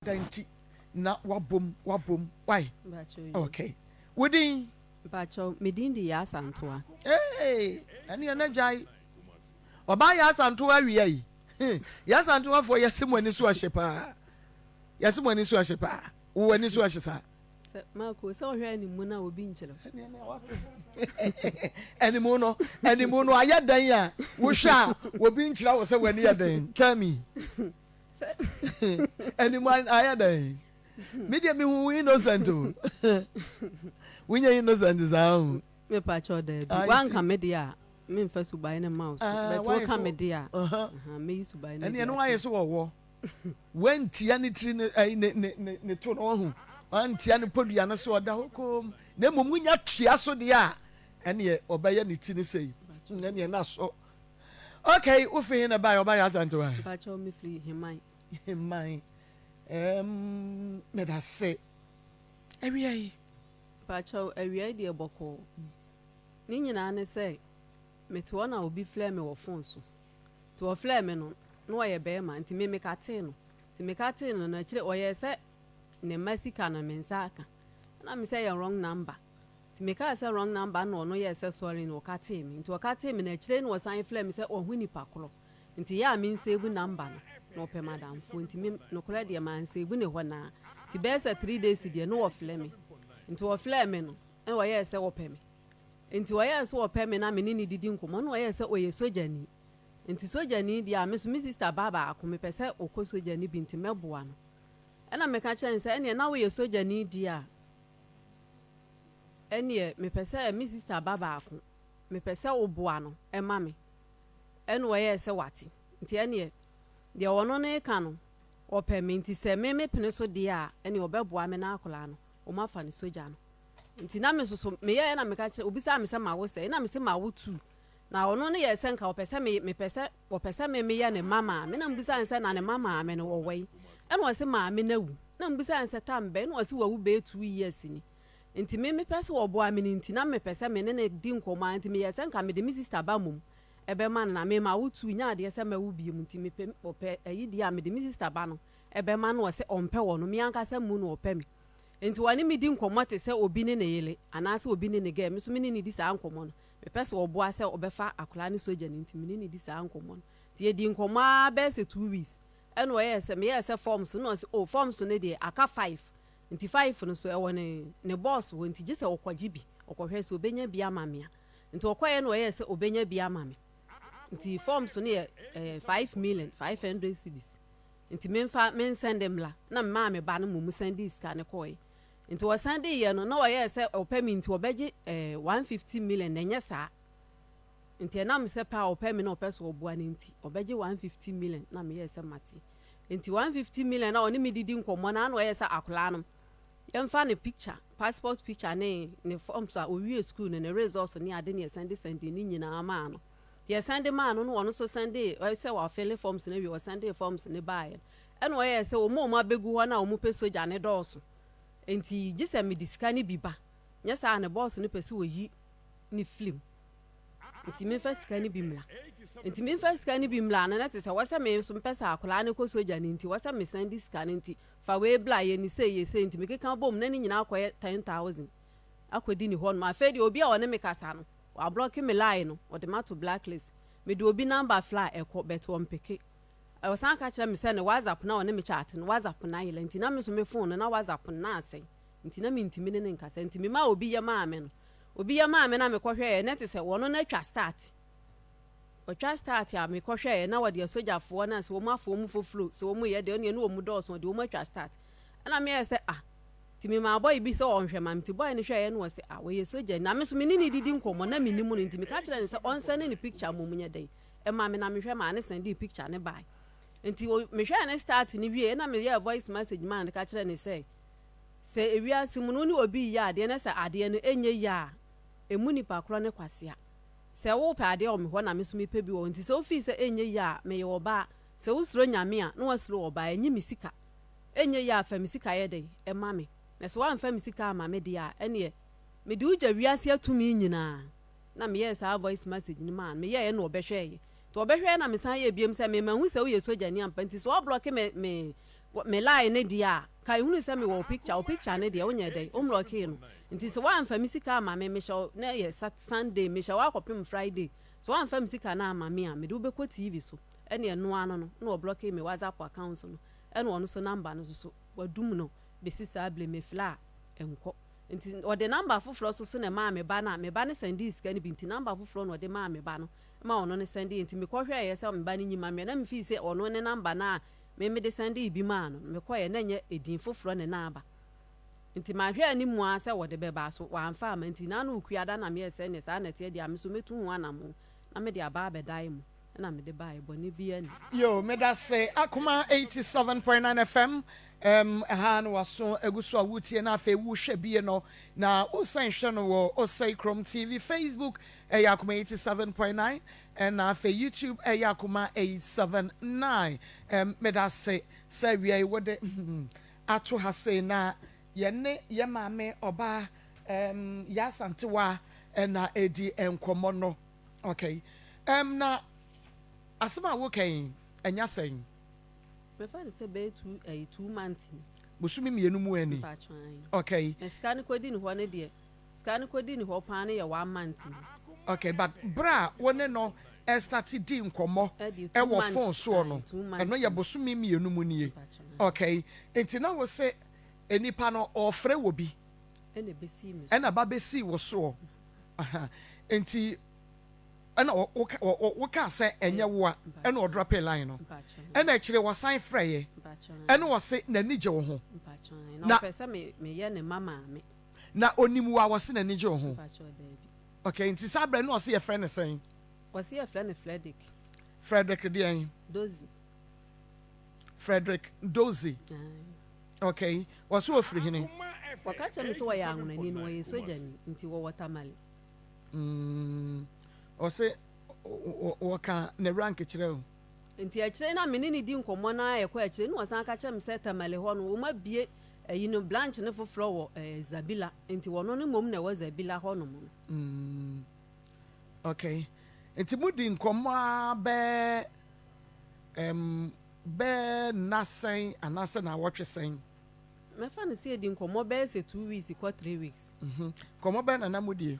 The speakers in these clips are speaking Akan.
Da nti na wabom wabom why? Okay. Wo din? Mpakyɛw, me din de Yaa Asantewaa. Hey, ɛne ɛna gyae. Ɔbaa Yaa Asantewaa awia yi. Yaa Asantewaa foɔ yɛse mo ani so ahye paa. Yɛse mo ani so ahye paa. Wo ani so ahye saa. Sɛ Marco, sɛ ɔhwɛ animu no a obi nkyerɛ. Animu no, animu no ayɛ dɛn a wohwɛ a obi nkyerɛ wo sɛ w'ani yɛ dɛn? Tell me. Anim ayɛ dɛn? Me deɛ mehu wo innocent o. Wonyɛ innocent saa o. Mepa kyɛw daabi. Wanka me deɛ a memfa suban no mma wo so. Ah, But woka me deɛ a meyi suban no. Ɛne ɛno wayɛ sɛ wɔwɔ. Wantia ne tiri ne ɛyi ne ne ne ne to no ɔho. Wantia ne podua no so ɔda hɔ koom. Na mmom wonya tua so deɛ a ɛneɛ ɔbɛyɛ ne ti ne sei. Ɛneɛ na so. Okay, wo fi he na ɛbaeɛ? Ɔba yɛ Asantewa? Mpakyɛw me firi Heman. Heman. Um, meda se. Awia yi. Mpakyɛw awia yi deɛ bɔkɔɔ. Ne nyinaa ne sɛ mete hɔ na obi flɛ me wɔ phone so. Nti ɔflɛɛ me no na ɔyɛ bɛɛma nti me mekatee no. Nti mekatee no no akyire ɔyɛɛ sɛ ne mma sika no me nsa aka. Ɛna me sɛ ɛyɛ wrong number. Nti mekaa sɛ wrong number na ɔno yɛɛ sɛ sorry na ɔkatee me. Nti ɔkatee me no akyire na ɔsan frɛɛ me sɛ wahu nipa korɔ. Nti yɛ a me nsave number no na ɔpɛ m'adamfoɔ nti me nokorɛ deɛ mansave ne hɔ naa. Nti bɛyɛ sɛ 3 days deɛ na ɔfrɛ me. Nti ɔfrɛɛ me no na ɔyɛɛ sɛ ɔpɛ me. Nti ɔyɛɛ sɛ ɔpɛ me na me ne no didi nkɔmmɔ na ɔyɛɛ sɛ ɔyɛ sogyani. Nti sogyani deɛ a me nso me sister ba baako mepɛ sɛ ɔkɔ sogya no bi nti mɛboa no. Ɛna meka kyerɛɛ no sɛ ɛneɛ na woyɛ sogyani deɛ a Ɛnneɛ mepɛ sɛ me sista ba baako, mepɛ sɛ woboa no ma me. Ɛnna ɔyɛɛ sɛ wate. Nti ɛnneɛ, deɛ ɔno no reka no, ɔpɛ me, nti sɛ me mepene so deɛ a, ɛnneɛ ɔbɛboa me na akwadaa no, wɔafa no sogya no. Nti na me nso so, meyɛeɛ na meka kyerɛ, ɔbisaa me sɛ mawo sɛn, ɛnna mese mawo two. Na ɔno no yɛɛ sɛ nka ɔpɛ sɛ me, mepɛ sɛ, ɔpɛ sɛ me meyɛ ne mma maame. Ɛnna mebisaa no sɛ na ne mma maame no, ɔwɔ he? Ɛnna ɔse maame no awu. Ɛnna mebisaa no sɛ tam bɛn? Ɛnna ɔse wawu bɛyɛ 2 years ni. Nti me mepɛ sɛ ɔboa me no nti, na mepɛ sɛ me ne no di nkɔmmɔ ara nti meyɛɛ sɛ nka mede me sista ba mmom bɛma no. Na me mawo two, nyɛ adeɛ sɛ mɛwo biom nti mepɛ, ɔpɛ ayi deɛ a mede me sista ba no bɛma no. Ɔse ɔmpɛ ɔno, me ankasa mmu no ɔpɛ me. Nti ɔne me di nkɔmmɔ te sɛ obi ne ne yere anaasɛ obi ne ne girl, me nso me ne no di saa nkɔmmɔ no. Mepɛ sɛ ɔboa sɛ ɔbɛfa akwadaa no sogya no nti me ne no di saa nkɔmmɔ no. Nti yɛdii nkɔmmɔ ara bɛyɛ sɛ 2 weeks ɛna ɔyɛɛ sɛ meyɛɛ sɛ forms no na ɔse oh, forms no deɛ aka five, nti five no so ɛwɔ ne ne boss hɔ nti gye sɛ ɔkɔgye bi, ɔkɔhwɛ sɛ ɔbɛnya bi ama me a. Nti ɔkɔeɛ na ɔyɛɛ sɛ ɔbɛnya bi ama me. Nti forms no yɛ 5 million 500 cedis nti memfa mensɛnde mmla na memaa me ba no mmom sɛnde sika no kɔeɛ. Nti ɔsan de yɛ no na ɔyɛɛ sɛ ɔpɛ me nti ɔbɛgye 150 million na ɛnyɛ saa. Nti ɛnam sɛ pɛ a ɔpɛ me na ɔpɛ sɛ ɔboa no nti ɔbɛgye 150 million na meyɛɛ sɛ mate. Nti 150 million na ɔne me didi nkɔmmɔ na ana ɔyɛɛ sɛ akwadaa no yɛmfa ne picture, passport picture ne ne forms a owie school no, ne results ne ade ne yɛsɛnde sɛnde ne nyinaa maa no. Yɛsɛnde maa no no, ɔno nso sɛnde sɛ wafille forms no awie. Ɔsɛnde forms no baeɛ no, ɛna ɔyɛɛ sɛ wɔn a wɔn abɛgu hɔ no a wɔn pɛ sogya ne dɔɔso nti gye sɛ mede sika no bi ba, nyɛ saa ne boss no pɛ sɛ oyi ne film nti memfa sika no bi mmla. Nti memfa sika no bi mmla no na te sɛ wɔsɛ me nso mpɛ sɛ akwadaa no kɔ sogya no nti wɔsɛ mesan de sika no nti fa wei bla yɛ ne sei yɛ sei nti mekeka bom na ne nyinaa akɔyɛ 10,000 akɔdi ne hɔ nom. Afei deɛ obi a ɔne me kasa no wablocke me line no, ɔde ma to blacklist. Mede obi number fla ɛkɔ but ɔmpicke. Ɔsan ka kyerɛ me sɛ ne WhatsApp na ɔne me chat no, WhatsApp na ayela nti na me nso me phone no na WhatsApp no na asɛe nti na mentumi ne ne nkasa. Nti mema obi yɛ maa me no, obi yɛ maa me na mekɔhwɛɛ na te sɛ wɔno no atwa start, ɔtwa start a mekɔhwɛɛ na wɔde asogyafoɔ no sɛ wɔn afɔ wɔn foforo sɛ wɔn yɛ deɛ ɔne ɛne wɔn dɔɔso, ɔde wɔn atwa start. Ɛna meyɛ sɛ ah, nti mema boy bi sɛ ɔnhwɛ ma me. Nti boy no hwɛɛ no wɔ sɛ ah, wɔyɛ sogya na me nso me ne ne didi nkɔmmɔ na menim no nti meka kyerɛ no sɛ ɔnsɛne ne picture mmom nyɛ dɛn ɛma me na mehwɛ maa ne sɛnde picture ne bae. Nti mehwɛɛ ne start ne wie na meyɛɛ voice message maa no ka kyerɛ ne sɛ sɛ ewiase mu no wo ne obi yɛ adeɛ na sɛ adeɛ no ɛnyɛ yie a, ɛmu nipa korɔ ne kwasea. Sɛ wopɛ adeɛ wɔ me hɔ na me nso mepɛ bi wɔ hɔ nti sɛ wofii sɛ ɛnyɛ yie a, meyɛ ɔbaa. Sɛ wosuro Nyame a na wasuro ɔbaa, ɛnyi me sika. Ɛnyɛ yie a, fa me sika yɛ dɛn ɛma me. Na sɛ woamfa me sika ama me deɛ a, ɛneɛ mede wo gya wiase atumi nyinaa. Na meyɛɛ saa voice message no maa no. Meyɛɛ na ɔbɛhwɛeɛ. Nti ɔbɛhwɛeɛ na mesan yɛɛ biom sɛ mema hu sɛ woyɛ sogyani ampa nti sɛ woablocke me me Me line no deɛ a, ka ehunu sɛ mewɔ wo picture, wo picture no deɛ wonyɛ dɛn, wo mlɔkee no. Nti sɛ woamfa me sika amma me, mehyɛ wo, na ɛyɛ Sat Sunday, mehyɛ wo akɔpem Friday, sɛ woamfa me sika no amma me a, mede wo bɛkɔ TV so. Ɛne ɛno ano no, na ɔblɔkee me WhatsApp account no, ɛna ɔno nso number no nso so, wadum no bɛsi saa bere, mefrɛ a, ɛnkɔ. Nti ɔde number foforɔ nso so na ɛmaa me ba no a, me ba no sɛndee sika no bi, nti number foforɔ na ɔde maa me ba no ma ɔno no sɛndee, nti mekɔhwɛeɛ sɛ me ba no nyi ma me a, na mefii sɛ ɔno ne number no a Me mede sɛndee bi maa no, mekɔeɛ na ɛnyɛ edin foforɔ na na aba. Nti mahwɛ anim ara sɛ wɔde bɛba, so wɔamfa amma nti na ano Okuada na meyɛɛ sɛ ɛneɛ saa na ɛteɛ deɛ a me nso mɛtu ho anamon na mede aba abɛdae mu. Ɛna mede baeɛ, bɔne biara nni. Yoo medase Akoma 87.9 FM ɛm ɛha na waso agu so a wotie na afei wohwɛ bie no na wosan hwɛ no wɔ Osei Krom TV Facebook ɛyɛ Akoma 87.9 Ɛna afei YouTube ɛyɛ akoma 879 ɛm medase sɛ awia yi wode hmm ato ha sei na yɛne yɛ maame ɔbaa ɛm Yaa Asantewaa ɛna ɛdi nkɔmɔ no okay ɛm na asɛm a woka yi ɛnya sɛn? Mɛfa no sɛ bɛyɛ two ɛyi 2 months ni. Bosome mmienu mu ɛni. Mpakyɛw ae. Okay. Na sika no kɔdi ne hɔ no deɛ. Sika no kɔdi ne hɔ paa no yɛ one month ni. Okay but berɛ a wo ne no starte dii nkɔmmɔ Ɛdeɛ two wɔ months phone soɔ ae no, 2 months ɛno yɛ ni. bosome mmienu mu nie. Mpakyɛw ae. Okay, nti na wo se nipa no ɔɔfrɛ wɔ bi Ɛna ɛbɛsii me so. ɛna ba bɛsii wo soɔ. Aha, nti ɛna wɔ wo wɔ wo wokaa sɛ ɛnyɛ Ɛyɛ wo a ɛna mpakyɛw ae. ɔdrɔpee line no. Mpakyɛw ae. Ɛna akyire wɔsan frɛeɛ Mpakyɛw ae. ɛna ɔse n'ani gye wo ho. Mpakyɛw ae. Na Na ɔpɛ sɛ me meyɛ ne mma maame. Na onim wo a wɔse n'ani gye wo ho? Mpakyɛw daabi. Okay, nti saa berɛ no na ɔse yɛfrɛ no sɛn? Wɔse yɛfrɛ no Frederick. Frederick deɛn? Dozie. Frederick Dozie. Aye. Okay, wɔse ɔfiri hene? Wɔka kyerɛ me sɛ ɔyɛ Anwonani na ɔyɛ sogyani nti wɔwɔ Tamale. Mm, ɔse wɔka ne rank kyerɛ wo? Nti akyire na me ne no di nkɔmmɔ no ara ɛkɔ akyire na ɔsan ka kyerɛ me sɛ Tamale hɔ no wɔn abue ayi no branch no foforɔ wɔ eh, Zabila nti wɔno no mmom na ɛwɔ Zabila hɔ nom no. Mm, okay. Nti mo di nkɔmmɔ ara bɛɛ um, bɛɛ nna sɛn anaasɛ naawɔtwe sɛn? Mɛfa no sɛ yɛdi nkɔmmɔ bɛyɛ sɛ 2 weeks kɔ 3 weeks. Nkɔmmɔ bɛn na na mo die?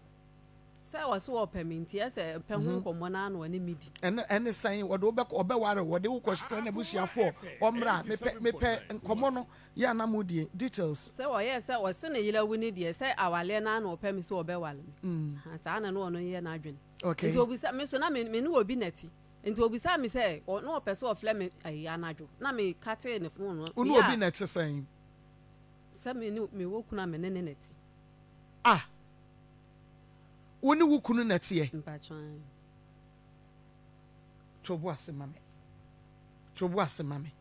Sɛ wɔse wɔpɛ me nti ɛsɛ pɛ ho nkɔmmɔ no ara na ɔne me di. Ɛne ɛne sɛn wɔde wo bɛkɔ ɔbɛware wo wɔde wo kɔhyɛ n'abusuafoɔ ɔmmra mepɛ mepɛ nkɔmmɔ no yɛ a na mo die details. Sɛ ɔyɛɛ sɛ ɔse ne yere awu ne deɛ sɛ awaleɛ no ara na ɔpɛ me sɛ ɔbɛware me. Aha, saa na na ɔno yɛ n'adwene. Okay. Nti obisa me so na me me ne obi na ti. Nti obisaa me sɛ ɔ na ɔpɛ sɛ ɔfrɛ me ayi anadwo na me katee ne phone no. Wo ne Meyɛ obi a na ɛte sɛn? sɛ me ne mewɔ kunu a me ne ne na ti. Ah! Wo ne wo kunu na ɛteɛ? Mpakyɛw ae. To bo ase ma me. To bo ase ma me.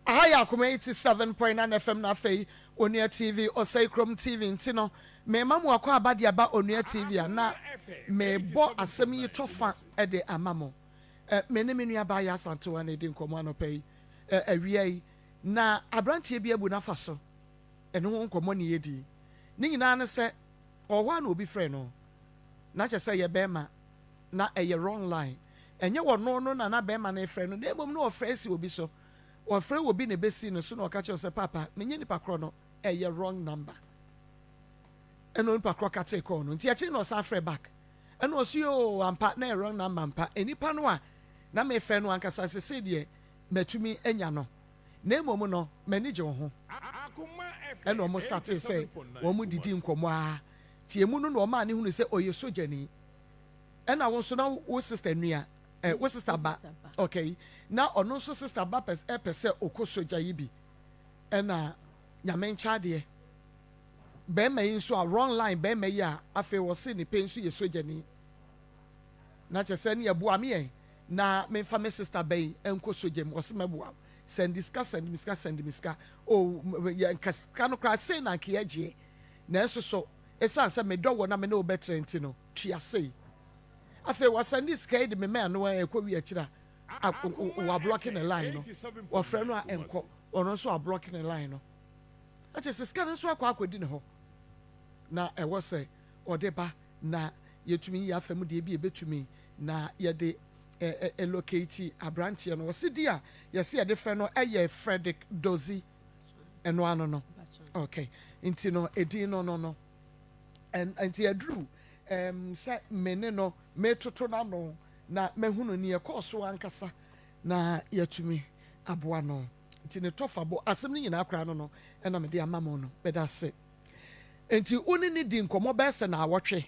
Aha yɛ Akoma 87.9 FM na afei Onua TV, Osei Krom TV nti no, mema mo akɔ aba de aba Onua TV a na mebɔ asɛm yi tɔ fa de ama mo. Me ne me nua baa Yaa Asantewaa na ɛdi nkɔmmɔ anɔpa yi, awia yi, na aberanteɛ bi abu n'afa so. Ɛno ho nkɔmmɔ ne yɛdi. Ne nyinaa ne sɛ, ɔwɔ hɔ a na obi frɛ no, na kyerɛ sɛ ɛyɛ bɛrima, na ɛyɛ wrong line. Ɛnyɛ ɔno no na na bɛrima no refrɛ no, na mmom na ɔfrɛ asi obi so. Ɔfrɛ obi na ɛbɛsi no so na ɔka kyerɛ no sɛ, Paapa, menyɛ nipa korɔ no, ɛyɛ wrong number. Ɛna onipa korɔ katee call no. Nti akyiri na ɔsan frɛ back. Ɛna ɔse, yoo, ampa, na ɛyɛ wrong number ampa. Nipa no a na mefrɛ no ankasa sesei deɛ matumi anya no. Na mmom no, m'ani gye wo ho. Ɛna wɔn startee sɛ wɔn didi nkɔmmɔ ara. Nti emu no na ɔmaa no hunu sɛ ɔyɛ sogyani. Ɛna wo nso na wo sister nua, eh, wo sister ba, okay, na ɔno nso sister ba pɛ pɛ sɛ ɔkɔ sogya yi bi. Ɛna Nyame nkyɛ adeɛ, bɛrima yi nso a, wrong line bɛrima yi a, afei ɔse ne pɛ nso yɛ sogyani. Na kyerɛ sɛ ɛneɛ boa me ɛ na memfa me sister ba yi nkɔ sogya mu. Ɔse mɛboa wo. Sɛnde sika, sɛnde me sika, sɛnde me sika. Oh, yɛ nka sika no koraa sei na anka yɛgyeɛ. Nanso so ɛsiane sɛ medɔ wo na me ne wo bɛtra nti no, tua sei. Afei wasɛnde sika yi de me mɛ ano a ɛkɔ wie akyiri a, wablɔke ne line no. Wɔfrɛ no a ɛnkɔ, ɔno nso ablɔke ne line no. Na kyerɛ sɛ sika no nso akɔ akɔdi ne hɔ. Na ɛwɔ sɛ ɔde ba na yɛtumi yi afa mu deɛ bi yɛbɛtumi na yɛde Locate abranteɛ no. Ɔse din a yɛse yɛde frɛ no yɛ Fredrick Dozie. Ɛno ano no. Okay. Nti no edin no no no. Nti aduru sɛ me ne no metoto n'ano na mahunu nea ɛkɔɔ so ankasa na yɛatumi aboa no. Nti ne tɔfabɔ asɛm no nyinaa koraa no no ɛna mede ama mo no. Meda ase. Nti wo ne no di nkɔmmɔ bɛyɛ sɛ naawɔtwe.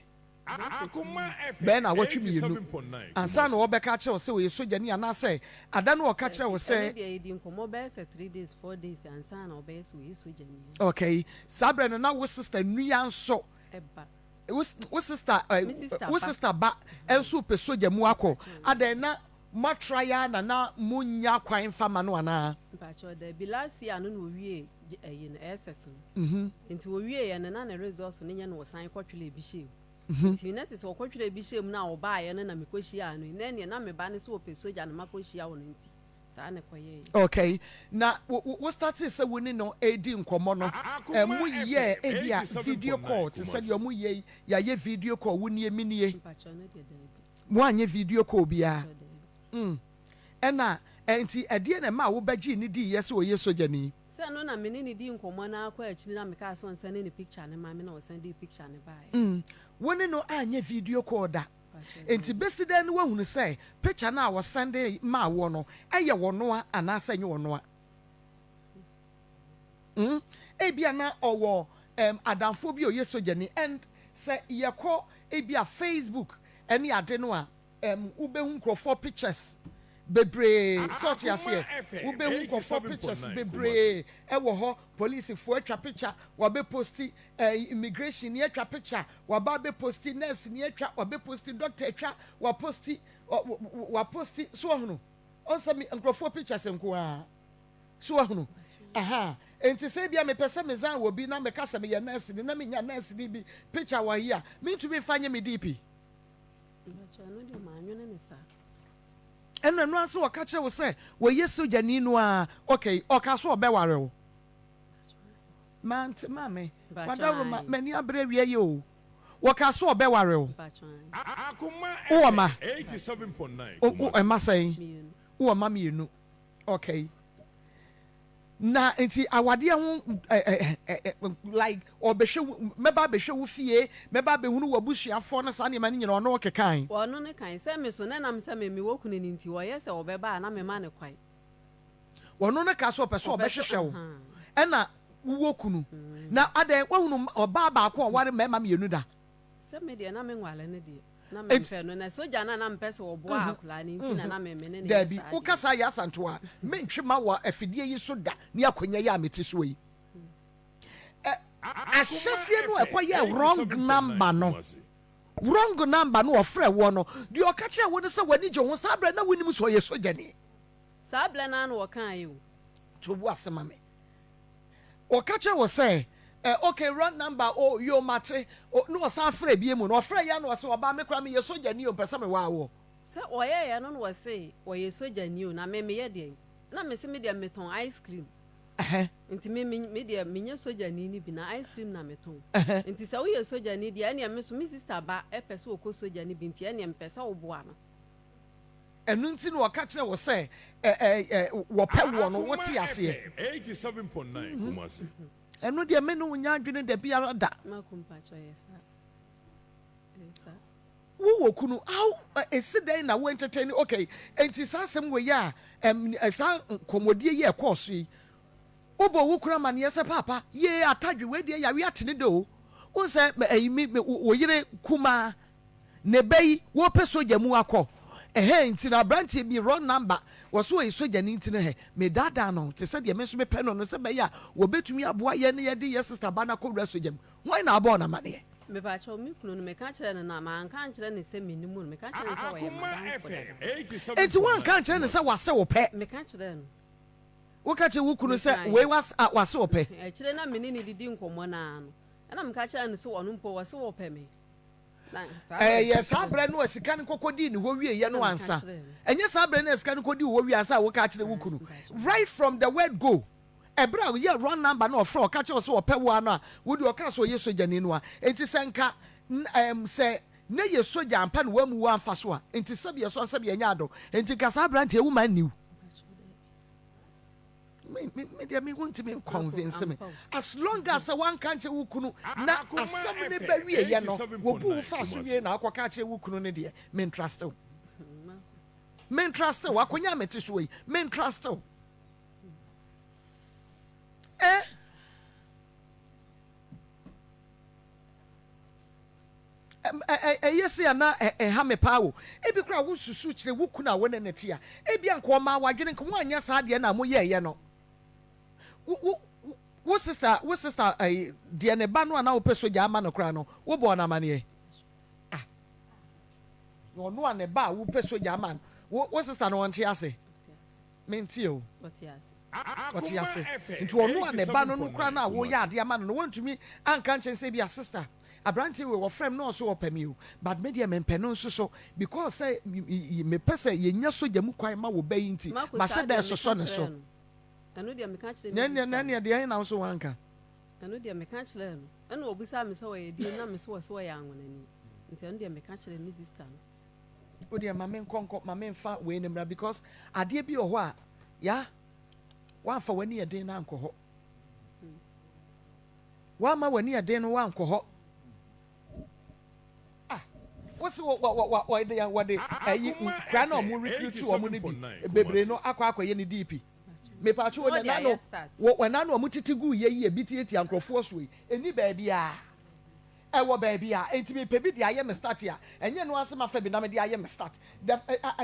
Bɛyɛ naawɔtwe mmienu ansa na ɔbɛka akyerɛ wo sɛ ɔyɛ sogyani anaasɛ ada no ɔka kyerɛ wo sɛ. Ɛno deɛ yɛdi nkɔmmɔ bɛyɛ sɛ 3 days, 4 days ansa na ɔbɛyɛ sɛ ɔyɛ sogyani. Okay, saa berɛ no na wo sister nua nso. Ɛba. Wo sister Me sister wo ba. Sister ba nso pɛ sogya mu akɔ. Adɛn, na moatra ya na na monya kwan fa ma no anaa? Mpakyɛw, dabi. Last year no na owie ɛyi no, SS no. Nti owie yɛ no na ne results no nyɛ na ɔsan kɔtwerɛ ebi hyɛ mu. Nti na te sɛ ɔkɔtwerɛ ebi hyɛ mu na ɔbaayɛ no na mekɔhyia no yi, na ɛneɛ na me ba no sɛ ɔpɛ sogya na makɔhyia wɔ no, nti saa na ɛkɔyɛɛ. Okay, na wo start sɛ wo ne no edi nkɔmmɔ no, mo yɛ ebi a video call te sɛ deɛ ɔmo yɛ yi, yɛayɛ video call, wo nie, me nie? Mpakyɛw, no deɛ dabi. Mo anyɛ video call biara? Mpakyɛw, dabi. Ɛna nti ɛdeɛ na ɛma wo bɛgye ne di yɛ sɛ ɔyɛ sogyani? Sɛ no na me ne ne di nkɔmmɔ no akɔ akyiri na mekaa sɛ ɔnsend ne picture ne ma me na ɔsend de picture ne baeɛ. Wo ne no anyɛ video call da? Mpakyɛw. Nti bɛsi dɛn ne woahunu sɛ picture no a wɔsend maa woɔ no ɛyɛ wɔnoa anaasɛ ɛnyɛ wɔnoa? Ebia na ɔwɔ adamfoɔ bi a ɔyɛ sogyani, and sɛ yɛkɔ ebia Facebook ɛne ade no a, wobɛhu nkurɔfoɔ pictures bebree sɛ ɔte aseɛ. Wobɛhu nkurɔfoɔ pictures bebree ɛwɔ hɔ. Polisifoɔ atwa picture wabɛ post, immigration ni atwa picture waba abɛ post, nurse ni atwa wabɛ post, doctor atwa wapost, wapost so. Ɔhono ɔnsɛ mi nkurɔfoɔ pictures nko ara so. Ɔhono aha, nti sɛ ebia mepɛ sɛ mesan wɔ bi na meka sɛ meyɛ nurse ni na menya nurse ni bi picture wɔ yi a, mentumi nfa nye me DP? Mpakyɛw, no deɛ maanwene ne saa. Ɛno ase wɔka kyerɛ wo sɛ wɔyɛ sogyani no a, okay, ɔka so ɔbɛware wo? Mante, maame. Mpakyɛw. Wadaworo Ae. m'ani abere awie yi o. Wɔka so ɔbɛware wo? Mpakyɛw. Wowɔ ma ɛma sɛn? Mmienu. Wowɔ ma mmienu, okay. Na nti awadeɛ ho ɛ ɛ ɛ ɛ like ɔbɛhwɛ wo, mɛba abɛhwɛ wo fie, mɛba abɛhunu wɔ abusuafoɔ no, saa nneɛma no nyinaa ɔno ɔkekan? Ɔno ne kan sɛ me so ne nam sɛ me mewɔ kunu no, nti ɔyɛ sɛ ɔbɛba a na mema ne kwan. Ɔno no ka sɛ ɔpɛ sɛ Ɔpɛ sɛ ɔbɛhwehwɛ wo ɛna wowɔ kunu na adɛn, woahunu ɔbaa baako a ɔware mmarima mmienu da? Sɛ me deɛ na menwale no deɛ na mempɛ no, na sogya no a na mepɛ sɛ ɔboa akwadaa no nti na me ne ne yɛ Daabi. saa Woka deɛ. saa yɛ asanto a mentwe ma wɔ afidie yi so da ne akonnwa yi a mete soɔ yi. Ahyɛseɛ no a ɛkɔyɛ wrong number no, wrong number no ɔfrɛ woɔ no deɛ, ɔka kyerɛ wo no sɛ w'ani gye ho saa berɛ na wonim sɛ ɔyɛ sogyani? Saa berɛ no ara na wɔkaeɛ o. To bu ase ma me. Ɔka kyerɛ wo sɛ okay, wrong number o, yo, mate o, na ɔsan frɛ bie mu no, ɔfrɛ yɛ na ɔsɛ ɔbaa me koraa meyɛ sogyani o, mpɛ sɛ mewaa woɔ? Sɛ ɔyɛeɛ no na wɔse ɔyɛ sogyani o, na me meyɛ deɛn? Na mese me deɛ metɔn ice cream. Nti me deɛ menyɛ sogyani no bi, na ice cream na metɔn. Nti sɛ woyɛ sogyani deɛ, ɛneɛ me so me sister ba ɛpɛ sɛ ɔkɔ sogya no bi, nti ɛneɛ mepɛ sɛ woboa no. Ɛno nti na ɔka kyerɛ wo sɛ ɛ ɛ ɛ wɔpɛ woɔ no, wote aseɛ? Ɛno deɛ me ne wo nya adwene da biara da. Mako, mpakyɛ, yɛ saa, ɛyɛ saa. Wowɔ kunu, how ɛsi dɛn na wo entertain? Okay, enti saa asɛm wɔ yi a saa nkɔmmɔdie yi a ɛkɔɔ so yi, wobɔ wo kunu amanneɛ sɛ paapa yee atadwe wei deɛ yare ate ne de o, wo sɛ ɛyi me wo yere kumaa ne ba yi wɔpɛ sogya mu akɔ ɛhɛn, nti na aberanteɛ bi wrong number wɔ so ɔyɛ sogyani, nti no hɛ medaadaa no te sɛ deɛ me nso mepɛ no sɛ bɛyɛ a wɔbɛtumi aboa yɛn ne yɛde yɛ sister ba no akɔwura sogya mu. Hwan na abɔɔ no amanneɛ? Mepakyɛw, me kunu no, meka kyerɛ no na manka nkyerɛ no sɛ menim no. Meka kyerɛ no sɛ ɔyɛ madamfo dada. Enti woanka nkyerɛ no sɛ wase wo pɛ? Meka kyerɛ no. Woka kyerɛ wo kunu sɛ wei wase wo pɛ? Akyire na me ne ne didi nkɔmmɔ naa no, ɛna meka kyerɛ no sɛ ɔno mpo wɔse wɔpɛ me. Ɛyɛ saa berɛ no a sika no kɔkɔ dii ne hɔ wieɛ no ansa? Ɛnyɛ saa berɛ no a sika no kɔdii hɔ wie ansa a woka kyerɛ wo kunu? Right from the word go, ɛberɛ a ɔyɛ wrong number na ɔfrɛ ɔka kyerɛ wo sɛ ɔpɛ wo ano a, wode ɔka sɛ ɔyɛ sogyani no a, enti sɛ nka sɛ Na yɛ sogya ampa na wammu wo amfa so a, nti sɛbi ɛsɔ sɛbi ɛnyɛ adɔ. Nti nka saa aberanteɛ wo ma nni wo. Me me me deɛ me wontumi nconvince me. As long as sɛ wanka nkyerɛ wo kunu na asɛm ne ba wie yɛ no, wɔbu wo fa so wie na akɔka akyerɛ wo kunu no deɛ, me ntrust wo. Me ntrust wo. Akonya a mete soɔ yi, me ntrust wo. Eh? Ɛyɛ sei a na ɛha me paa o. Ebi koraa wosusu kyerɛ wo kunu a wo ne no te a, ebia nka ɔmaa w'adwene nka woanyɛ saa adeɛ no a moyɛeɛ no. Wo wo wo sister wo sister ɛyi deɛ ne ba no a na wopɛ sogya ama no koraa no, wobɔɔ no amaneɛ? Ah, na ɔno a ne ba a wopɛ sogya ama no, wo wo sister no ɔnte ase? Mente o. Ɔte ase. Nti ɔno a ne ba no no koraa no a woyɛ adeɛ ama no no wontumi anka nkyɛn sɛ ebia sister aberanteɛ wei wɔfrɛ me na ɔse ɔpɛ me o but me deɛ mempɛ no nso so because sɛ mepɛ sɛ yɛnya sogya mu kwan ma wo ba yi nti Mako mahyɛ saa da deɛ meka ɛsosɔ ne kyerɛɛ so. no. Ɛno deɛ meka kyerɛɛ Na me ɛneɛ sister na no. ɛneɛ deɛn na wo so woanka? Ɛno deɛ meka kyerɛɛ no. Ɛna ɔbisaa me sɛ ɔyɛ deɛn na mese ɔse ɔyɛ anwonani. Nti ɛno deɛ meka kyerɛɛ me sister no. Wo deɛ ma me nkɔ nkɔ ma me nfa wei no mmra because adeɛ bi wɔ hɔ a ya woamfa w'ani yɛ den no ankɔ hɔ woamma w'ani yɛ den no woankɔ hɔ ah wosi wɔ wɔ wɔ wɔde wɔde ɛyi nkura na wɔn recruit wɔn no bi bebree no akɔ akɔyɛ ne DP mepatwo wɔn ɛna no wɔ ɛna no wɔn tete gu yɛ yie bi tietia nkurɔfoɔ so yi ɛni baabi a. Ɛwɔ baabi a enti mepɛ bi de ayɛ me start a, ɛnyɛ ɛno ara sɛ mafa bi na mede ayɛ me start. The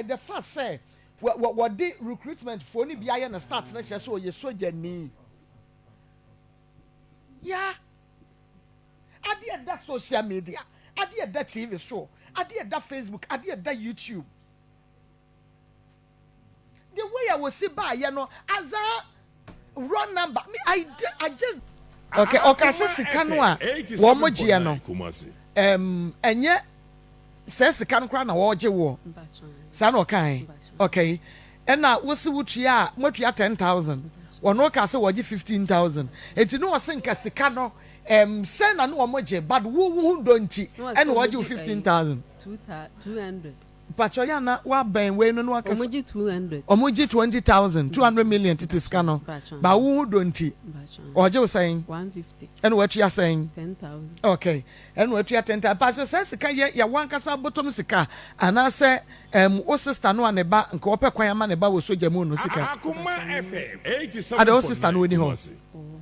the fact sɛ wɔ wɔ wɔde recruitment foɔ no bi ayɛ no start no kyerɛ sɛ ɔyɛ sogyani. Yeah. Adeɛ ɛda social media, adeɛ ɛda TV soɔ, adeɛ ɛda Facebook, adeɛ ɛda YouTube. The way a wɔsi baayɛ no azaa wrong number me I I just. Okay ɔka sɛ sika no a wɔn gyeɛ no ɛm ɛnyɛ sɛ sika no koraa na wɔgye woɔ saa na ɔkae okay ɛna wosi wotua a moatua 10,000 wɔn ka sɛ wɔgye 15,000 eti ne ɔse nka sika no ɛm sɛ na ne wɔn gye but wo wo ho dɔ nti ɛna wɔgye wo 15,000. Mpakyɛw yɛ a na wabɛn wei no na wakasa. Ɔmo gye 200. Ɔmo gye 20,000, 200 million tete sika no. Mpakyɛw. Ba wo ho dɔ nti. Mpakyɛw. Ɔgye wo sɛn? 150. Ɛna watua sɛn? 10,000. Okay. Ɛna watua 10,000. Mpakyɛw saa sika yɛ yɛ wankasa bɔtɔm sika anaasɛ ɛm wo sister no a ne ba nka ɔpɛ kwan ama ne ba wɔ sogya mu no sika? Akoma FM Ada wo sister no 87.9 ɔni hɔ? Kumasi. Ɔwɔ hɔ.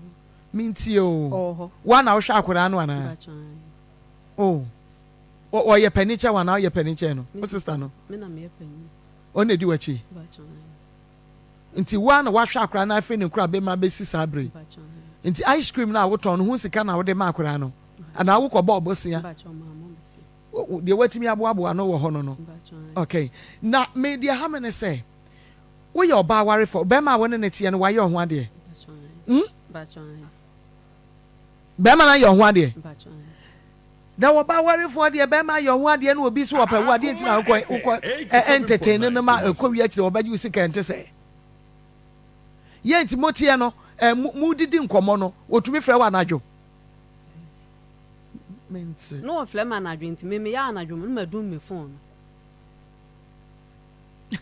Mentie oo. Ɔwɔ hɔ. Woa na wohwɛ akwadaa no anaa? Mpakyɛw ae. Oh. Ɔyɛ panin kyɛn wo anaa ɔyɛ panin kyɛn no? Wo sister no? Me na meyɛ panin. Ɔno na edi w'akyi? Nti wo ara na woahwɛ akwadaa no afiri ne nkorabɛmu abɛsi saa bere yi? Nti ice cream no a wotɔn no ho sika na wode ma akwadaa no? Anaa wokɔbɔɔ bosea? Deɛ woatumi aboaboa ano wɔ hɔ no no? Okay. Na me deɛ ɛha me ne sɛ, woyɛ ɔbaa warefoɔ, barima a wo ne no teɛ no wayɛ wo ho adeɛ? Hmm? Barima no ayɛ wo ho adeɛ? Na wɔba awarefoɔ deɛ bɛrima ayɛ ɔho adeɛ na obi so ɔpɛ wo adeɛ nti na wokɔ wokɔ entertain no ma ɛkɔ wie akyire wɔbɛgye wo sika ɛnte sɛ yɛ nti moteɛ no modidi nkɔmmɔ no wɔtumi frɛ wo anadwo mente na wɔfrɛ me anadwo nti me meyɛ anadwo no madum me phone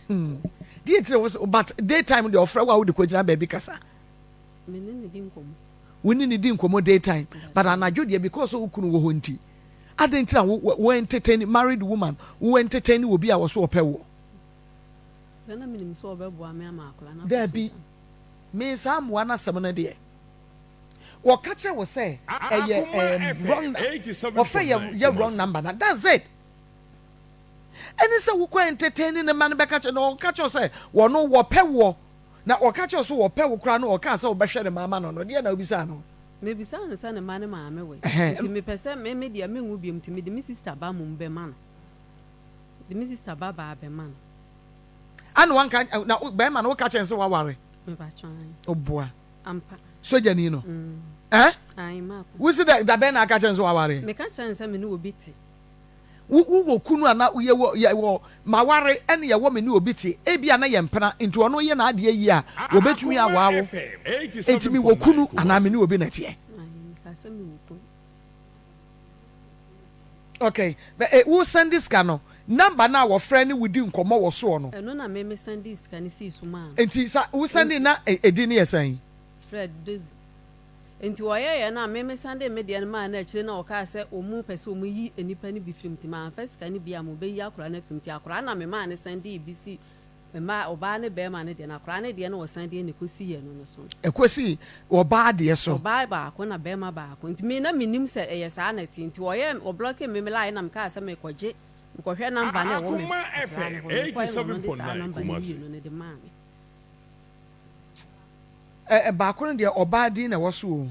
no deɛ nti na wɔ but daytime deɛ ɔfrɛ wo a wode kɔgyina baabi kasa Me ne no di nkɔmmɔ. Wo ne no di nkɔmmɔ day time but anadwo deɛ because wo kunu wɔ hɔ nti adɛn nti na wo wo entertain married woman wo entertain obi a wɔso ɔpɛ woɔ. Sɛ na menim sɛ ɔbɛboa me ama akwadaa no akɔ Daabi sukuu. me saa mmoa no asɛm no deɛ wɔka kyerɛ wo sɛ ɛyɛ ɛɛm wrong wɔfrɛ yɛ yɛ wrong number na that's it ɛne sɛ wokɔ entertain ne ma no bɛka kyerɛ na ɔka kyerɛ sɛ wɔno wɔpɛ woɔ Na ɔka kyerɛ wo sɛ ɔpɛ wo koraa na ɔkaa sɛ wobɛhwɛ ne mma ama no no, deɛn na wobisaa no? Mebisaa no sɛ ne mma ne maame wɔ he? Ɛhɛn. Nti mepɛ sɛ me me deɛ menwo biom nti mede me sister ba mmom bɛma no. Mede me sister ba baa bɛma no. Ana wanka, na bɛrima no woka kyerɛ no sɛ woaware? Mepakyɛ ae. Oboa. Ampa. Sogyani no? Mm. Eh? Ae, mako. Wosi dɛ, da bɛn na aka kyerɛ no sɛ woaware? Meka kyerɛ no sɛ me ne obi te. Wo wo wɔ kunu ana yɛ wɔ yɛ wɔ maware ɛne yɛ wɔ me ne obi te ebia na yɛ mpena nti ɔno yɛ n'adeɛ yie a wɔbɛtumi awaa wo nti me wɔ kunu anaa me ne obi na ɛteɛ. Ok, but eh, wo sɛnde sika no, number no a wɔfrɛ ne wo di nkɔmmɔ wɔ soɔ no. Ɛno na me me sɛndee sika no sii so maa no. Nti sa wo sɛndee na edin no yɛ sɛn? Fred Dozie. Nti wɔyɛeɛ no a me me sɛndee me deɛ no maa no akyire na wɔkaa sɛ wɔn pɛ sɛ wɔn yi nnipa no bi firi mu nti manfa sika no bi a wɔbɛyi akwadaa no afiri mu nti akwadaa no na me maa no sɛndee bi si Mmaa, ɔbaa ne barima no deɛ, na akwadaa no deɛ na ɔsan deɛ na ɛkɔsi ɛno no so no. Ɛkɔsi ɔbaa deɛ so. Ɔbaa baako na barima baako. Nti me na mennim sɛ ɛyɛ saa na ɛte. Nti ɔyɛɛ, ɔblɔkee me me line na mekaa sɛ merekɔgye, mekɔhwɛ number no a ɛwɔ me akwadaa no hɔ no. Mekɔeɛ na ɔno de saa number no mmienu no de maa me. Ɛ ɛ baako no deɛ ɔbaa din na ɛwɔ so o.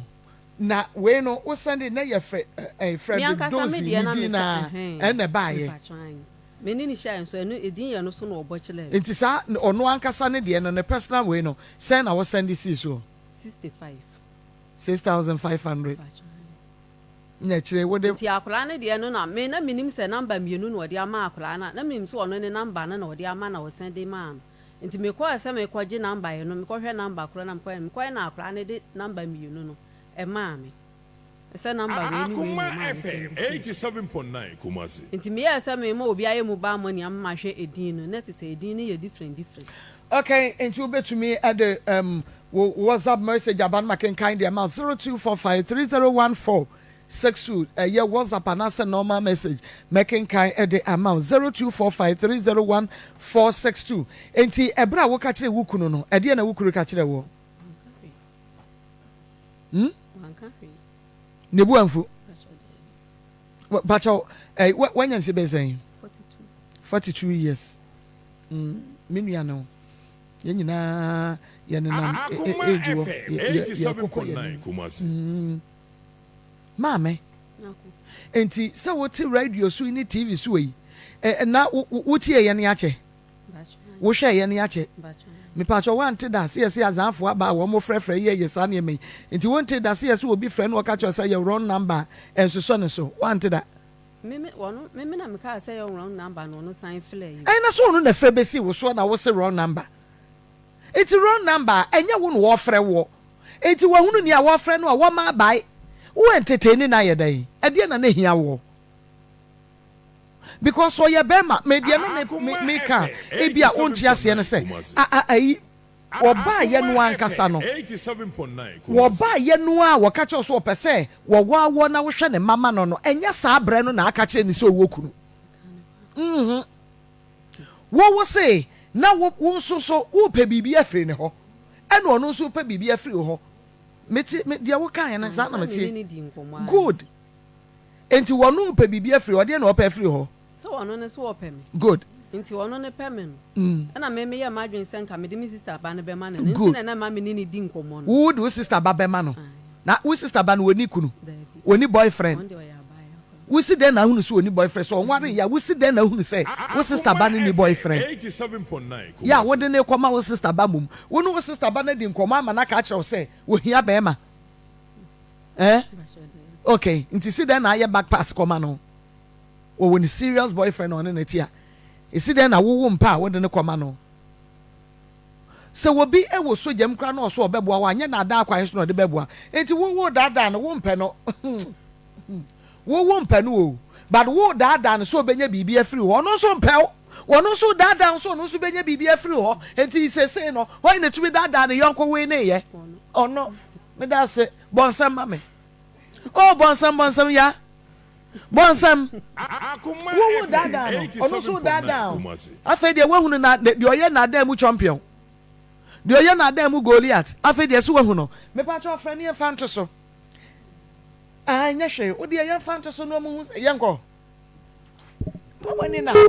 Na wei no wo sɛnde na yɛ frɛ ɛ Me Frederick ankasa me Dozie deɛ ne na din me sɛ na ɛhɛn, ɛna ɛbaeɛ. mepakyɛ aane. Me ne no hyiaeɛ nso ɛno edin yɛ no so na ɔbɔ kyerɛɛ me. Nti saa ɔno ankasa ne deɛ no ne personal wei no sɛn na wo sɛnde sii soɔ? 65. 6500. Mepakyɛ aane. Na akyire wode. Nti akwadaa no deɛ no na me na menim sɛ number mmienu na ɔde ama akwadaa no a na menim sɛ ɔno ne number no na ɔde ama na ɔsɛnde maa no. Nti mekɔɛ sɛ mekɔgye number yɛ no mekɔhwɛ number korɔ na mekɔɛ no mekɔɛ na akwadaa no de number mmienu no ɛmaa me sɛ number wei ne wei na Akoma ɔmaa me FM sɛnde sii eighty seven point nine Kumasi. Nti meyɛɛ sɛ mema obi ayɛ mobile money ama mahwɛ edin no na te sɛ edin no yɛ different different. Okay, nti wobɛtumi de um, wo WhatsApp message aba no makenkan de ama 0245 3014 62 ɛyɛ WhatsApp anaasɛ normal message mɛkenkan de ama wo 0245 301462 nti ɛberɛ a woka kyerɛ wo kunu no ɛdeɛ na wo kunu ka kyerɛ woɔ? Hmm? Ne bu amfu. Bakyɛw, eh, wanya mfe bɛyɛ sɛn? 42 years. Mm, me nua no. Yɛn nyinaa yɛnenam age wɔ yɛkokɔ yɛn. Mm. Maame, enti sɛ wote radio so ne TV so yi, na wotie yɛn akyɛ? Wohwɛɛ yɛn akyɛ. Mepakyɛw woante da sɛ yɛse Azanfo aba a wɔn frɛfrɛ yɛ yɛ saa nneɛma yi nti wonte da sɛ yɛse obi frɛ na ɔka kyerɛ wo sɛ yɛ wrong number a ɛnsosɔ ne so woante da. Meme ɔno meme na mekaa sɛ yɛ wrong number na ɔno san frɛɛ yɛ. Ɛna sɛ ɔno na ɛfrɛ bɛsii wo soɔ na wose wrong number nti wrong number a ɛnyɛ wo na wɔfrɛ woɔ nti wahunu nea wɔfrɛ no a wɔma abae wo entertaini no ayɛ dɛn ɛdeɛn na na ɛhia woɔ. Because ɔyɛ bɛrima me deɛ na me me me ka ebi a wonte aseɛ no sɛ a a ayi wɔbaa yɛ no ankasa no wɔbaa yɛ no a wɔka kyerɛ so ɔpɛ sɛ wɔwɔ awɔ na wohwɛ ne mama no no ɛnyɛ saa brɛ no na aka kyerɛ ne sɛ ɔwɔ kunu mhm wo wo se na wo wo nso so wopɛ biribi afiri ne hɔ ɛna ɔno nso pɛ biribi afiri hɔ mete me deɛ wokaeɛ no saa na mete good Enti wɔno repɛ biribi afiri hɔ, deɛn na ɔpɛ afiri hɔ? Sɛ ɔno no so ɔpɛ me. Good. Nti ɔno no pɛ me no, ɛna me meyɛɛ m'adwene sɛ nka mede me sister ba no bɛma no, ɛno nti Good. na na ɛma me ne no di nkɔmmɔ no. Wo de wo sister ba bɛma no. Ae. Na wo sister ba no ɔnni kunu? Daabi. Ɔnni boyfriend? Ɔno deɛ ɔyɛ abaayewa koraa. Wosi dɛn na ahunu sɛ ɔnni boyfriend? Sɛ ɔnwaree yɛ a, wosi dɛn na ahunu sɛ wo sister ba no nni boyfriend? Yɛ a wode no rekɔma wo sister ba mmom. Wo ne wo sister ba no adi nkɔmmɔ ama no aka akyerɛ wo sɛ ɔhia barima. Eh? Okay, nti si dɛn na ayɛ back pass kɔma no? Wɔwɔ ne serious boyfriend na ɔne no te a, esi dɛn na wowo mpa a wode no kɔma no? Sɛ obi wɔ sogya mu koraa na ɔso ɔbɛboa wo a, nyɛ naadaa kwan so na ɔde bɛboa. Nti wo wo daadaa no, wo mpɛ no. Wo wo mpɛ no o, but wo daadaa no sɛ ɔbɛnya biribi afiri hɔ. Ɔno nso mpɛ wo. Ɔno nso daadaa wo sɛ ɔno nso bɛnya biribi afiri hɔ. Nti seesei no, hwan na tumi daadaa ne yɔnko wei ne yɛ? Ɔno. Meda ase. Bɔ nsɛm ma me. Oh, bɔ nsɛm, bɔ nsɛm, ya. Bɔ nsɛm. Wo wo daadaa no, ɔno nso daadaa wo. Afei deɛ woahunu na deɛ ɔyɛ naadaa mu champion. Deɛ ɔyɛ naadaa mu Goliath. Afei deɛ so woahu no. Mepa kyɛw frɛ no yɛmfa nto so. Ah, ɛnyɛ hwee. Wo deɛ yɛmfa nto so na ɔmo hu sɛ yɛnkɔ. Ma w'ani na hɔ.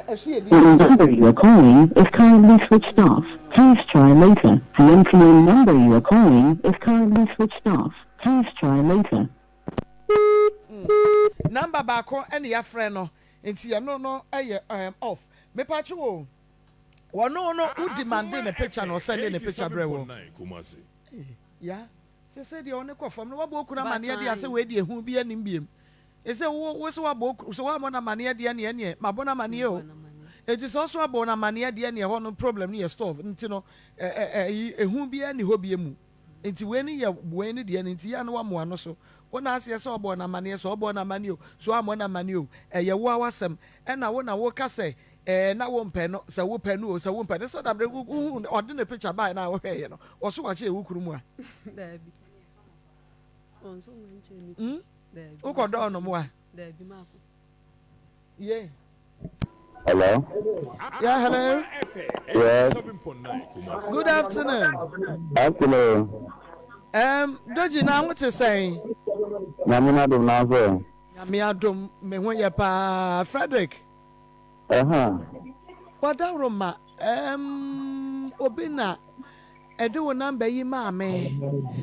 The number you are calling is currently switched off. Please try later. The MTN number you are calling is currently switched off. Please try later. Number baako ɛna yɛafrɛ no nti ɛno no ɛyɛ um, off. Mepakye wo wɔno no wo demande ne picture na ɔsɛnde ne picture brɛ wɔ. Ya sese deɛ ɔne kɔ fam no wabɔ okunu amaneɛ deɛ asɛ wei deɛ ehu bi anim biem. Ese wo wo se wabɔ okunu sɛ wamɔ no amaneɛ deɛ neɛ neɛ mabɔ no amaneɛ o. Enti sɛ ɔso abɔ no amaneɛ deɛ neɛ ɛhɔ no problem no yɛ stove nti no ɛyi ehu biara nni hɔ bie mu. Nti wei no yɛ wei no deɛ no nti yɛ a na wamoa no so. Wo na aseɛ sɛ ɔbɔɔ no amaneɛ sɛ ɔbɔɔ no amaneɛ o sɛ wammɔ no amaneɛ o ɛyɛ wo ara w'asɛm ɛna wo na woka sɛ ɛɛ na wompɛ no sɛ wopɛ no o sɛ wompɛ no sɛ dabrɛ wohu ɔde ne picture baeɛ no a wohwɛeɛ no ɔso wakyɛ wo kunu mu a. Daabi. Ɔnso wankyɛ me. Hmm? Daabi. Wokɔdɔɔ no mo a? Daabi maako. Yeah. Hello. Yeah, hello. Yes. Good afternoon. Afternoon. Um, Doji na ho te sɛn? Nyame na dom na so. Nyame adom me ho yɛ paa Frederick. Ɛha. Wadaworo ma um, obi na ɛde wo namba yi maa me.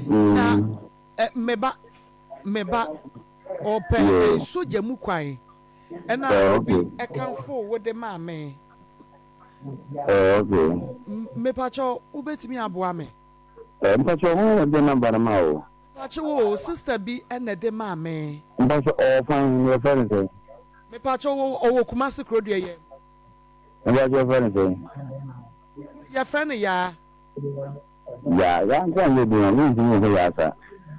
Na eh, me ba me ba ɔpɛ sogya mu kwan. Ɛna obi ɛkanfoo wo de maa me. Mepakyɛw wobɛtumi aboa me? Mpakyɛw hwan na ɛde number no maa wo? Mepakyɛw o sister bi na ɛde maa me. Mpakyɛw ɔwɔ fan na yɛfrɛ no sɛn? Mepakyɛw ɔwɔ Kumasi kuro deɛ yɛ. Mpakyɛw yɛfrɛ no sɛn? Yɛfrɛ no Yaa. Yaa, Yaa nko anyɛ din o, mentumi nhu Yaa saa.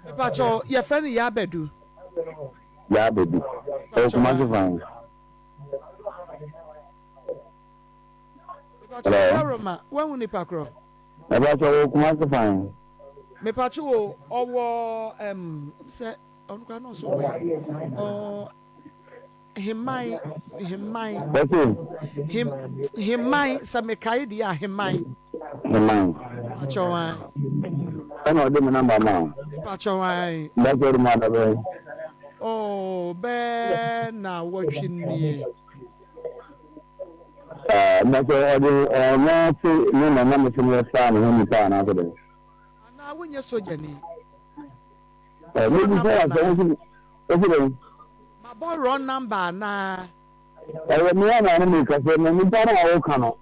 Mepakyɛw yɛfrɛ no Yaa Badu. Yaa Badu. Ɔwɔ Kumasi fan. Mepakyɛw Dawuroma, woahu nipa korɔ? Mepakyɛw ɔwɔ Kumasi fan. Mepakyɛw o, ɔwɔ ɛm sɛ ɔno koraa na ɔsɔ wɔ ɔ. Heman, Heman. Wɔse. Hem, Heman, sɛ mekae deɛ a, Heman. Heman. Mepakyɛw ae. Ɛna ɔde me namba ma wo. Mepakyɛw ae. Mepakyɛw ɔde ma da bɛn? Oh, bɛɛ na wɔtwe nie. Ɛɛ, mepakyɛw ɔde ɔno se ne na na mese meyɛ saa ne ho nipa anaasɛ dɛn? Anaa wonyɛ sogyani? Ɛɛ, mebisa asɛm wosi wosi dɛn? Mabɔ wrong number anaa? Ɛyɛ me a na ne meka sɛ na nipa no a woka no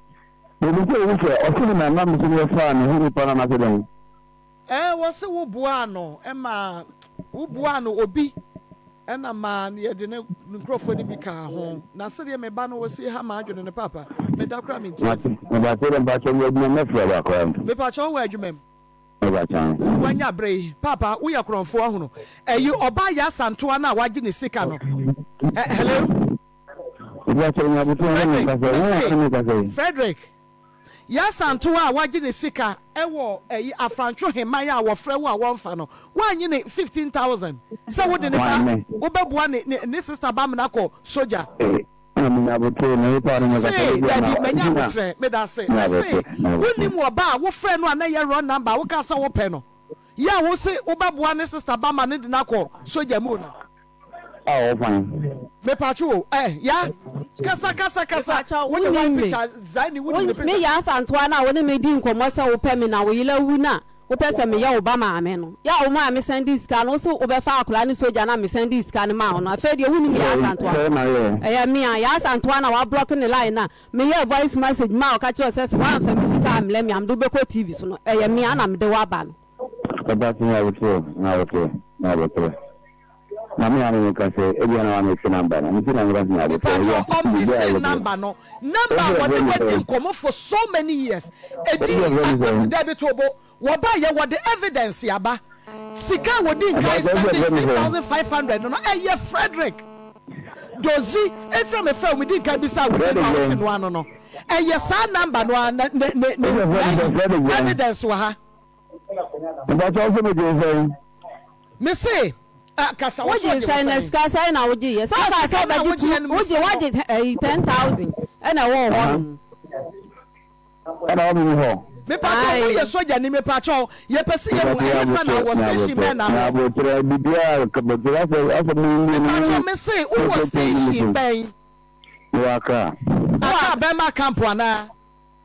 mebisa obi sɛ ɔse ne na na mese meyɛ ne ho nipa no anaasɛ dɛn? Ɛɛ wɔse wo boaa no ma wo boaa no obi ɛna maa yɛde ne nkurɔfoɔ no bi kaa ho na sɛdeɛ me ba no wɔsi ha m'adwene no paapa meda koraa mentie no. Mepakyɛ dɛ mpakyɛ mewɔ adwuma mu mɛfrɛ wo akora no. Mepakyɛ wowɔ adwuma mu? Mepakyɛ. Wanya bere yi paapa woyɛ korɔnfoɔ ahunu ɛyi ɔbaa yɛ asantoa no a wagye ne sika no ɛ hello. Frederick mese Frederick yɛ asantoa a wagye ne sika ɛwɔ ɛyi afrantwo heman a wɔfrɛ wo a wɔnfa no wannye ne 15,000 sɛ wode ne ba wobɛboa ne ne ne sister ba mena kɔ sogya. See, dabi, manya aboterɛ, medase. Mese, wonnim ɔba a wofrɛ no a na ɛyɛ wrong number a wokaa sɛ wopɛ no, yɛ a wose wobɛboa ne sister ba ma no de no akɔ sogya mu no? Mepatwo o, eh, ya, kasa, kasa, kasa, Mepakyɛw, wo ne wonnim white me. picture, Zaini, wonim ne Me picture. Yaa Asantewaa no a wo ne me di nkɔmmɔ sɛ wopɛ me na wo yere awu no a wopɛ sɛ meyɛ wo ba maame no. Yɛ a wo maa me san dii sika no, wo se wobɛfa akwadaa no sogya no a mesan dii sika no maa wo no. Afei deɛ wonnim Yaa Asantewaa. Ɛyɛ me a, Yaa Asantewaa no a woablɔke ne line no a meyɛɛ voice message maa wo ka kyerɛɛ wo sɛ sɛ woamfa me sika ammrɛ me a mede wo bɛkɔ TV so no, ɛyɛ me a na mede wo aba no. Papa se nyaboterɛ o, nyaboterɛ, nyaboterɛ. Na me a me meka sɛ ebia na wamese number no, nti na meka sɛ nyaboterɛ. Mepakyɛw Ebia ɔmmese biribiara number no, number a Wose wɔne wɔfrɛ me wadi sɛn? nkɔmmɔ for so many years, Wose edin wɔfrɛ me akwasi sɛn? dabi to bo, wɔbaeɛ wɔde evidence aba, sika a wɔdi nkan Mepakyɛw wose sɛndee wɔfrɛ me sɛn? 6500 no ɛyɛ Frederick Dozie, enti na mefrɛ wo medi nkan bisaa wo din no Frederick a wose bɛn? no ano no, ɛyɛ saa number no ara na ne ne ne Wose wɔfrɛ me sɛn? Frederick bɛn? evidence wɔ ha. Mepakyɛw wose megye wo sɛn? Mese, ah, kasa, wo so Wogye ɔgye wo sɛn na sɛn? sika sɛn na wogye yɛ? Sɛ Na ɔkaa sɛ sika no a ɔbɛgye wogye tu, yɛ no wogye mesi hɔ. wagye ɛyi 10,000 ɛna ɛwɔ hɔ nom. Ɛna wɔ me hɔ. Mepakyɛw wo Ae. yɛ sogya ni mepakyɛw yɛ pɛ sɛ yɛ hu ɛhefa na wɔ station bɛn na wɔ. Nyabotrɛ biribiara kabakyerɛ asɛ asɛ mo mu Mepakyɛw me se wo wɔ station bɛn. Me wɔ Accra. Accra bɛma camp anaa.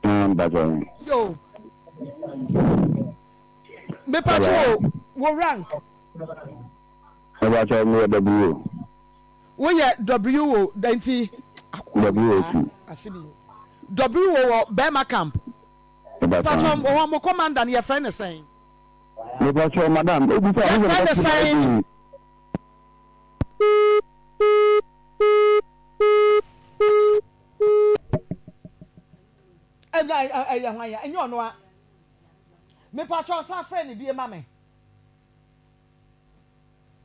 Ah mpakyɛw. Yo. Mepakyɛw o, wo rank? Mepakyɛw meyɛ WO. Woyɛ WO dɛn nti? WO2. WO wɔ bɛɛma camp. Mepakyɛw wɔ mo commander no yɛfrɛ no sɛn? Mepakyɛw madam, ebisa Yɛfrɛ no sɛn? Ɛna ɛyɛ hwan ya? Ɛnyɛ ɔno a. Mepakyɛw san frɛ no bie ma me.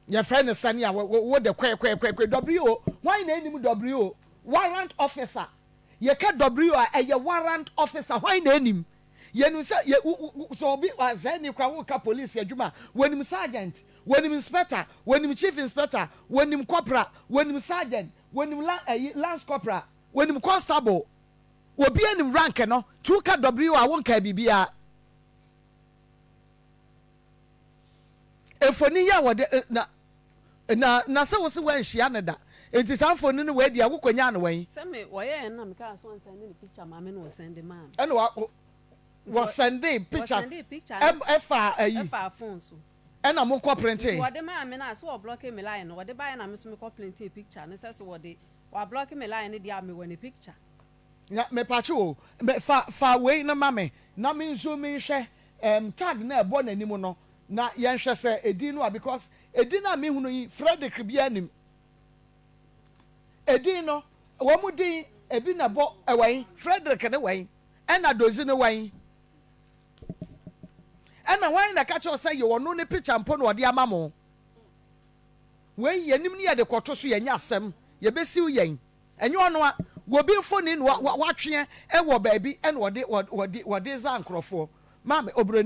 Yɛfrɛ no sɛne a wo de kwɛkwɛkwɛkwɛ W O. Hwan na ɛnim W O? Warrant officer. Yɛka W a ɛyɛ warrant officer. Hwan na ɛnim? Yɛnim sɛ yɛ wo wo sɛ obi asɛnni koraa woka police adwuma a, wɔnim sergeant, wɔnim inspector, wɔnim chief inspector, wɔnim corporal, wɔnim sergeant, wɔnim la ɛyi lance corporal, wɔnim constable. Obiara nim rank no, nti woka W a wonkaa biribiara. Mfoni yi a wɔde eh, na na na sɛ wose woanhyia no da, nti saa mfoni no wei deɛ wokɔnyaa no wɛn? Sɛ me wɔyɛɛ no na mekaa sɛ ɔnsɛnde ne picture ma me na ɔsɛnde maa me. Ɛna wa wɔsɛnde picture Wɔsɛnde picture no ɛfaa ayi. Ɛfaa phone so. Ɛna mo kɔ printee. Nti wɔde maa me no a sɛ wɔblɔke me line no wɔde baeɛ na me nso mekɔ printee picture no sɛ sɛ wɔde wɔablɔke me line no deɛ a mewɔ ne picture. Na mepakye o, me fa fa wei no ma me na me nso me nhwɛ ɛɛm tag no a ɛbɔ n'anim no na yɛnhwɛ sɛ edin no a because edin a mehunu yi Frederick biara nim edin no wɔn din ebi na ɛbɔ ɛwɛn Frederick ne wɛn ɛna Dozi ne wɛn ɛna wɔn na ɛka kyerɛ sɛ yɛ ɔno ne picture mpo na ɔde ama mo wei yɛnim ne yɛde kɔto so yɛnyɛ asɛm yɛbɛsiw yɛn. Ɛnyɛ ɔno a, obi mfoni na watweɛ wɔ baabi na ɔde ɔde ɔde za nkorɔfoɔ. Maame, obroni.